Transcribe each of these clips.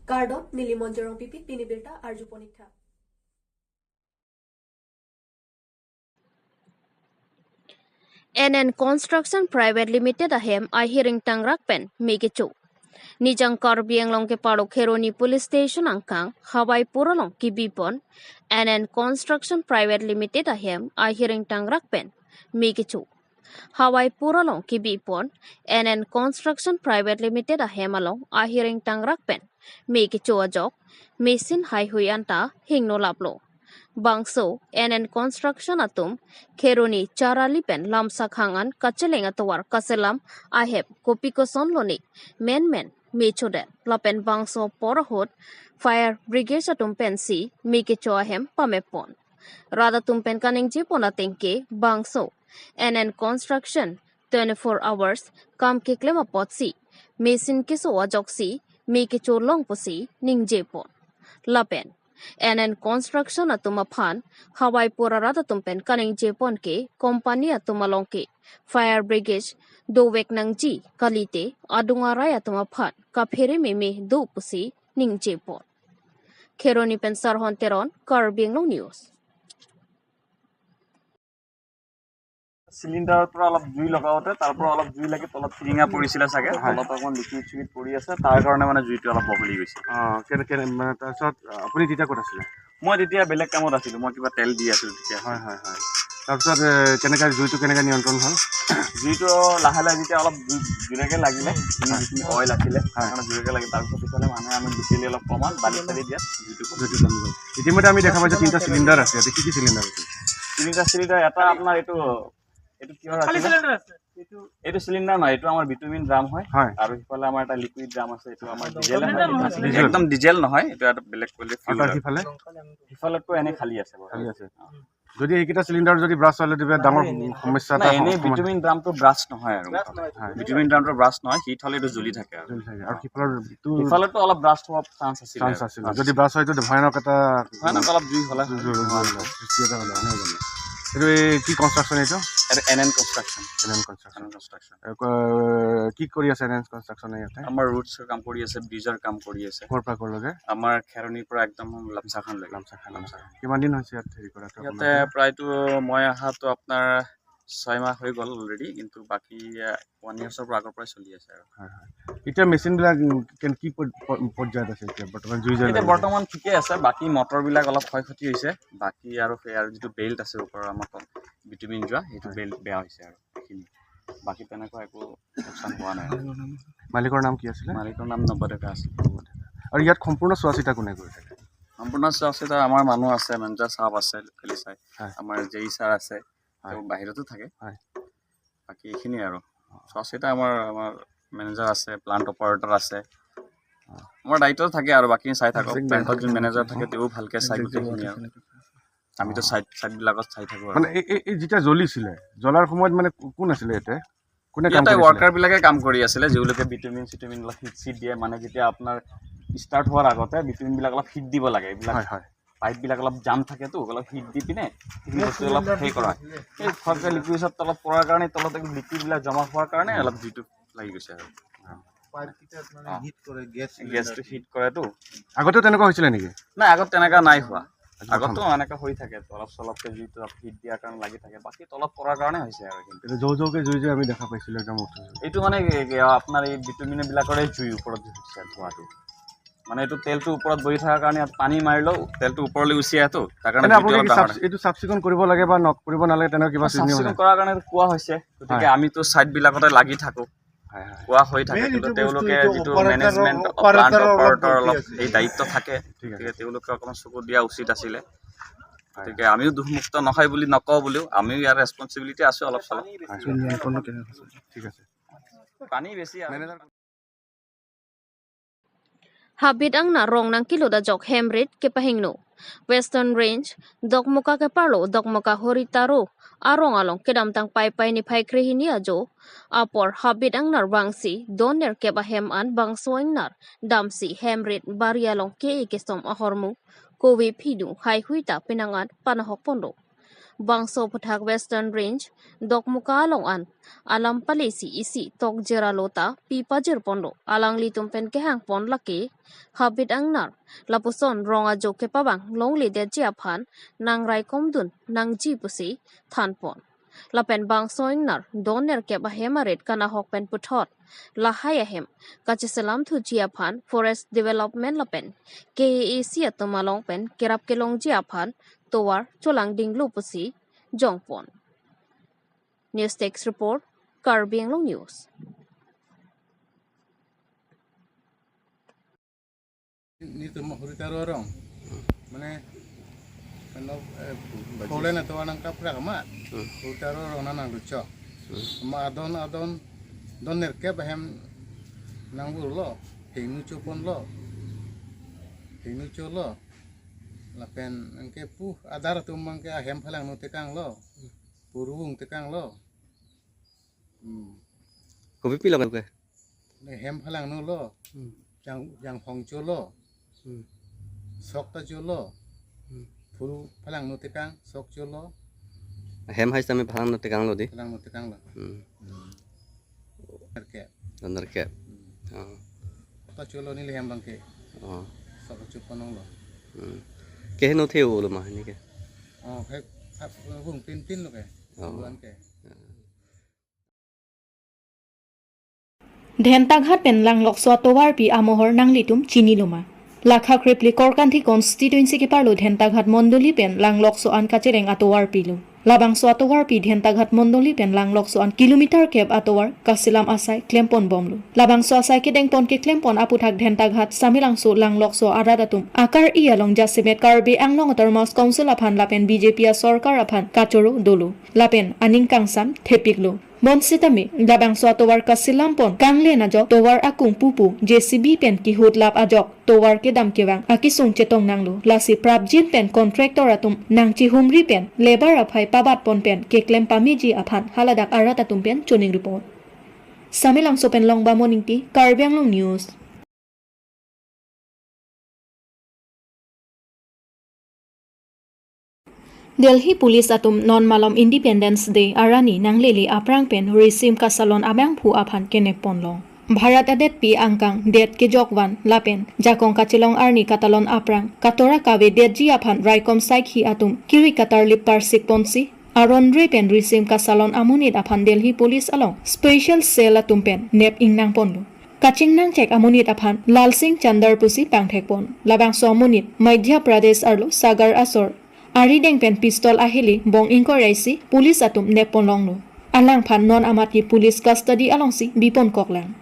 Kardon Nilimon Jerong Pipi Pinibirta Arju Ponikha. NN Construction Private Limited ahem a hearing tangrak pen mekichu. Nijang Karbi Anglong ke paro Kheroni Police Station angkang Hawaii Puralong ki bipon NN Construction Private Limited ahem a hearing tangrak pen mekichu. Hawaii Puralong ki bipon NN Construction Private Limited ahem along a hearing tangrak pen mekichu ajok machine hai hui anta hingno laplo. Bangso NN Construction atum Kheroni Charali pen lamsa khangan kachelenga towar kaselam ahep kopikoson loni men men mechode lapen bangso porhot fire brigade atum pensi meke choahem pamepon rada tumpen kaning jipona tengke bangso NN Construction 24 hours kam keklema potsi machine keso ajoksi meke cho longposi ningjepon lapen NN Construction atuma phan Hawaii pura rada tumpen kaning jepon ke company atuma longke fire brigade dowek nangji kalite adunga raya atuma phan ka phere meme do pusi ning jepon Kheroni pen Sarhon Teron Karbi Anglong News. চিলিণ্ডাৰৰ পৰা অলপ জুই লগাওঁতে তাৰ পৰা অলপ জুই লাগি তলত ফিৰিঙা পৰিছিলে চাগে, তলত অকণমান লিকুইড চুইড পৰি আছে, তাৰ কাৰণে মানে জুইটো অলপ বহলি গৈছে। কেনে তাৰপিছত আপুনি তেতিয়া ক'ত আছিলে? মই তেতিয়া বেলেগ কামত আছিলোঁ, মই কিবা তেল দি আছিলোঁ তেতিয়া। হয় হয় হয়। তাৰপিছত কেনেকৈ জুইটো কেনেকৈ নিয়ন্ত্ৰণ হ'ল? জুইটো লাহে লাহে যেতিয়া অলপ জোৰেকৈ লাগিলে, যিখিনি অইল আছিলে সেইকাৰণে জোৰেকৈ লাগিলে। তাৰপিছত পিছলৈ মানুহে আমি লোকেলি অলপ কমাল বালি চালি দিয়াত জুইটো কমি গ'ল। ইতিমধ্যে আমি দেখা পাইছোঁ তিনিটা চিলিণ্ডাৰ আছে, ইয়াতে কি কি চিলিণ্ডাৰ আছে? তিনিটা চিলিণ্ডাৰ, এটা আপোনাৰ এইটো এইটো কিহৰ আছে? এইটো চিলিণ্ডাৰ নহয়, এইটো আমাৰ বিটুমিন ড্ৰাম হয়। আৰু সিফালে আমাৰ এটা লিকুইড ড্ৰাম আছে, এইটো আমাৰ ডিজেল হয়, একদম ডিজেল নহয়, এইটো এটা বেলেগ কোৱালিটি ফিউল। সিফালে সিফালেতো এনেই খালী আছে, খালী আছে। যদি এইকেইটা চিলিণ্ডাৰ যদি ব্ৰাছ হ'লে তেতিয়া ডাঙৰ সমস্যা এটা। এনেই বিটুমিন ড্ৰামটো ব্ৰাছ নহয়, আৰু বিটুমিন ড্ৰামটো ব্ৰাছ নহয়, হিট হ'লে এইটো জ্বলি থাকে। আৰু জ্বলি থাকে। আৰু সিফালৰটো সিফালেতো অলপ ব্ৰাছ হোৱাৰ চান্স আছিল, চান্স আছিল। যদি ব্ৰাছ হয় এইটো ভয়ানক এটা, ভয়ানক অলপ জুই হ'লে সৃষ্টি এটা হ'লে নহয় জানো? এইটো কি কনষ্ট্ৰাকশ্যন? এইটো N N construction. N N construction. Construction কি কৰি আছে এন এন কনষ্ট্ৰাকশ্যনে ইয়াতে? আমাৰ ৰোডছৰ কাম কৰি আছে, ব্ৰিজৰ কাম কৰি আছে। ক'ৰ পৰা ক'লৈকে? আমাৰ খেৰণিৰ পৰা একদম লামচাখানলৈকে। লামচাখান। কিমান দিন হৈছে ইয়াত হেৰি কৰাটো? ইয়াতে প্ৰায়তো মই অহাটো আপোনাৰ 6 মাহ হৈ গ'ল অলৰেডি, কিন্তু বাকী 1 ইয়াৰ্ছৰ পৰা আগৰ পৰাই চলি আছে আৰু। হয় হয়। এতিয়া মেচিনবিলাক কি পৰ্যায়ত আছে এতিয়া বৰ্তমান? জুই এতিয়া বৰ্তমান ঠিকেই আছে, বাকী মটৰবিলাক অলপ ক্ষয় ক্ষতি হৈছে, বাকী আৰু সেই আৰু যিটো বেল্ট আছে ওপৰৰ আমাৰ বিটুমিন যোৱা, সেইটো বেল্ট বেয়া হৈছে আৰু সেইখিনি, বাকী তেনেকুৱা একো লোকচান হোৱা নাই। মালিকৰ নাম কি আছিলে? মালিকৰ নাম নৱডেকা আছিল। আৰু ইয়াত সম্পূৰ্ণ চোৱা চিতা কোনে কৰি থাকে? সম্পূৰ্ণ চোৱা চিতা আমাৰ মানুহ আছে, মেনেজাৰ চাহাব আছে, খালি চাই আমাৰ জে ই ছাৰ আছে, তেওঁ বাহিৰতো থাকে। বাকী এইখিনিয়ে আৰু চোৱা চিতা আমাৰ আমাৰ মেনেজাৰ আছে, প্লাণ্ট অপাৰেটৰ আছে, আমাৰ দায়িত্ব থাকে আৰু বাকী চাই থাকক। প্লাণ্টত যোন মেনেজাৰ থাকে তেওঁ ভালকৈ চাই গোটেইখিনি, আৰু আমিতো চাইডবিলাকত চাই থাকোঁ। মানে এই যেতিয়া জ্বলিছিলে, জ্বলাৰ সময়ত মানে কোন আছিলে ইয়াতে? কোনে কাম ইয়াতে? ৱৰ্কাৰবিলাকে কাম কৰি আছিলে, যিবিলাকে বিটুমিন চিটুমিন অলপ হিট চিট দিয়ে। মানে যেতিয়া আপোনাৰ ষ্টাৰ্ট হোৱাৰ আগতে বিটুমিনবিলাক অলপ হিট দিব লাগে, এইবিলাক পাইপবিলাক অলপ জাম থাকেতো, অলপ হিট দি পিনে সেইখিনি বস্তু অলপ সেই কৰা হয়। সেই ফটকৈ লিকুইডত তলত পৰাৰ কাৰণে, তলত লিকুইডবিলাক জমা হোৱাৰ কাৰণে অলপ জুইটো লাগি গৈছে। আৰু গেছটো হিট কৰেতো। আগতেও তেনেকুৱা হৈছিলে নেকি? নাই, আগত তেনেকুৱা নাই হোৱা। আগতো এনেকুৱা হৈ থাকে, অলপ চলপকৈ জুইটো হিট দিয়াৰ কাৰণে লাগি থাকে, বাকী তলত পৰাৰ কাৰণে হৈছে। আৰু কিন্তু জৌ জৌকে জুই যে আমি দেখা পাইছিলোঁ একদম, এইটো মানে আপোনাৰ এই বিটুমিনবিলাকৰে জুই ওপৰত হৈছে ধোঁৱাটো, মানে এইটো তেলটো ওপৰত বহি থকাৰ কাৰণে ইয়াত পানী মাৰিলেও তেলটো ওপৰলৈ গুচি আহেতো, তাৰ কাৰণে এইটো চাফ চিকুণ কৰিব লাগে বা কৰিব নালাগে তেনেকুৱা কিবা চাফ চিকুণ কৰাৰ কাৰণে কোৱা হৈছে। গতিকে আমিতো ছাইডবিলাকতে লাগি থাকোঁ, কোৱা হৈ থাকে, কিন্তু তেওঁলোকে যিটো মেনেজমেণ্ট প্লাণ্ট অপাৰেটৰ অলপ এই দায়িত্ব থাকে, গতিকে তেওঁলোকে অকণমান চকু দিয়া উচিত আছিলে। গতিকে আমিও দোষমুক্ত নহয় বুলি নকওঁ বুলিও, আমিও ইয়াৰ ৰেচপনচিবিলিটি আছোঁ অলপ চলপ। ঠিক আছে, পানী বেছি। Habit ang na rong nang kilo da jok hemrit ke pahingno. Western Range dokmoka ke parlo dokmoka horitaro arong along kedam tang pai pai ni phai krihini ajo apor habit ang nar bangsi doner ke ba hem an bangsoing nar damsi hemrit barialong ke ikesom ahormu kowi phidu hai huita pinangan panahok pondo. Bangso phuthak Western Range Dokmuka long an alam palesi isi tok jera lota pipa jir ponlo alang li tumpen ke hang pon laki habit angnar lapuson ronga jo ke pabang long li de ji aphan nang rai komdun nang ji pusi than pon lapen bangso ingnar doner ke ba hemaret kana hok pen puthot lahai ahem kachisalam thu ji aphan forest development lapen KAAC atumalong pen kerap kelong ji aphan towar cholang dinglu pusi jongpon. News Text Report, Karbi Anglong News. Ni tu hurita rong mane kano kole na to anang kapra ma hurita rong na nang lucho ma adon adon doner ke bahem nang bur lo hinu chopon lo hinu cholo lapen angke pu adar tu mangke ahem phalang no tekang lo purung tekang lo ko pi lo ke ne hem phalang no lo yang yang hong cholo sok ta cholo phuru phalang no tekang sok cholo hem hai same phalang no tekang lo di phalang no tekang lo ke andar ke ta cholo ni le hem bangke sok chuponong lo ke no theu lo ma ni ke he vùng tin tin lo ke luan ke Dhentaghat pen lang lokswa towar pi amohor nang litum chini loma Lakha krepli korkanthi constituency ke parlo Dhentaghat mondoli pen lang lokso an kachereng atowar pilu labang so atowar pi Dhentaghat mondoli pen lang lokso an kilometer kep atowar kasilam asai klempon bomlu labang so asai ke dengpon ke klempon aputhak Dhentaghat samilangso lang lokso aradatum akar ialong jasimet Karbi Anglong Autonomous Council aphan lapen BJP sarkar aphan kachoro dolu lapen aning kangsam thepiklu Monsitami labang so atowar kasilampon kangle na jok towar akung pupu JCB pen ki hut lap ajok towar ke dam kewang akisung chetong nanglu lasi prabjin pen contractor atum nangchi humri pen labor aphai pabat pon pen ke klem pamiji aphan haladak arat atum pen choning report Samilang so pen longba moningti Karbi Anglong News. Delhi Police atum non malom Independence Day arani nangleli aprang pen risim kasalon amang phu aphan kene ponlong Bharat adet pi angkang det ke jokwan lapen jakong kachilong arni katalon aprang katora kawe det ji aphan raikom saikhi atum kiri katar lipar sikponsi aron re pen risim kasalon amunit aphan Delhi Police along special cell atum pen nep ingnang ponlo Kaching nang chek amunit aphan Lal Singh Chandar pusi pangthekpon labang so amunit Madhya Pradesh arlo Sagar asor Ari deng pen pistol aheli bong inquiry police atum nepon longlo alang phan non amati police custody alongsi bipon koklang.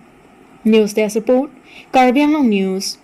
News Desk Report, Karbi Anglong News.